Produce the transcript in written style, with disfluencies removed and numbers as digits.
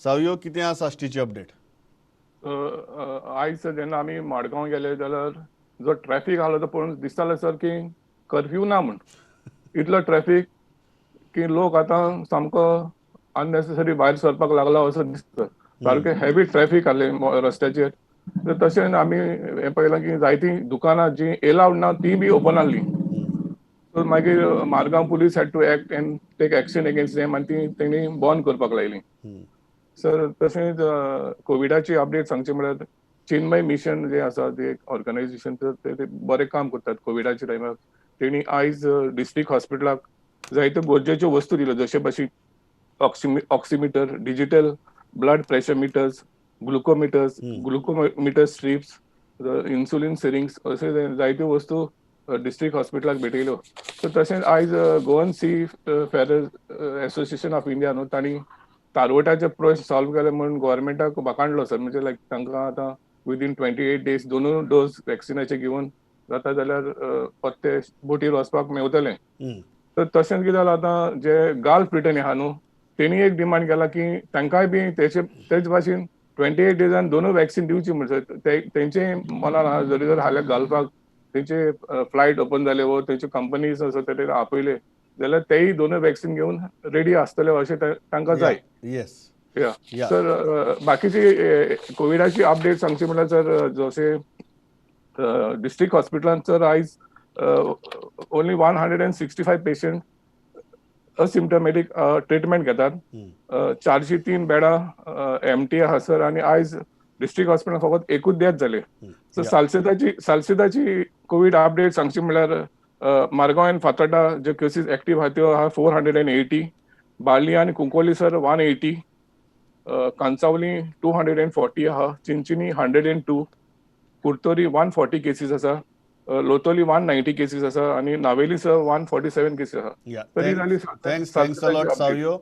सावियो, कितें आसा साश्टीची अपडेट? आयज जेन्ना आमी मडगांव गेले जाल्यार जो ट्रॅफीक आसलो तो पळोवन दिसतालो सर की कर्फ्यू ना म्हूण. इतलो ट्रॅफीक की लोक आतां सामको अननेसेसरी भायर सरपाक लागला असो दिसता. सारकें हेवी ट्रॅफीक आसलें रस्त्याचेर. तर तशेंच आमी हें पळयलां की जायतीं दुकानां जीं एलावड ना ती बी ओपन आहलीं. सो मागीर Margao police had to act and take action against them आनी ती तेणी बंद करपाक लायली सर. तशेंच कोविडाची अपडेट सांगची म्हळ्यार चिन्मय मिशन जे आसा ते एक ऑर्गनायझेशन, ते बरें काम करतात कोविडाच्या टायमार. तेणी आयज डिस्ट्रिक्ट हॉस्पिटलाक जायत्यो गरजेच्यो वस्तू दिल्यो, जशे भाशेन oximeter, digital blood pressure meters, glucometers, glucometer strips, insulin syringe, अशे जायत्यो वस्तू डिस्ट्रिक्ट हॉस्पिटलाक भेटयल्यो. सो तशेंच आयज Goan Seafarers Association of India न्हू, तांणी तारवटाचे प्रश्न सॉल्व केले म्हूण गोवोरमेंटाक वाखाणलो सर. म्हणजे लायक तांकां आतां विदीन 28 डेज दोनूय डोस वॅक्सिनाचे घेवन जाता जाल्यार परते बोटीर वचपाक मेवतलें. तर तशेंच कितें जालां, आतां जे गल्फ रिटर्न आहा न्हू, तेणी एक डिमांड केला की तांकांय बी तेचे तेच भाशेन 28 डेजान दोनूय वॅक्सिन दिवची म्हण. तेंचे मनान आहा, जरी जर हाल्यां गल्फाक तेंचे फ्लायट ओपन जाले वो तेंच्यो कंपनीज आसा ते आपयले जाल्यार तेय दोनूय वॅक्सिन घेवन रेडी आसतले अशें तांकां जाय. सर, बाकीची कोविडाची अपडेट सांगची म्हणल्यार सर, जशे डिस्ट्रिक्ट हॉस्पिटलान सर आयज only 165 patient asymptomatic treatment घेतात. 403 बेडां एम्प्टी आहा सर आनी आयज डिस्ट्रिक्ट हॉस्पिटलान फकत एकूच डेथ जाले. सो सालसेताची कोवीड अपडेट सांगची म्हणल्यार मारगांव आनी फातोर्डा ज्यो केसीस एक्टीव आहा त्यो आहा 480, बार्ली आनी कुंकोली सर 180, कांसावली 240 आहा, चिंचिनी 102, कुर्तोरी 140 केसीस आसा, लोतोली 190 केसीस आसा आनी नावेली सर 147 केसीस आसा. Thanks, thanks a lot, Savio.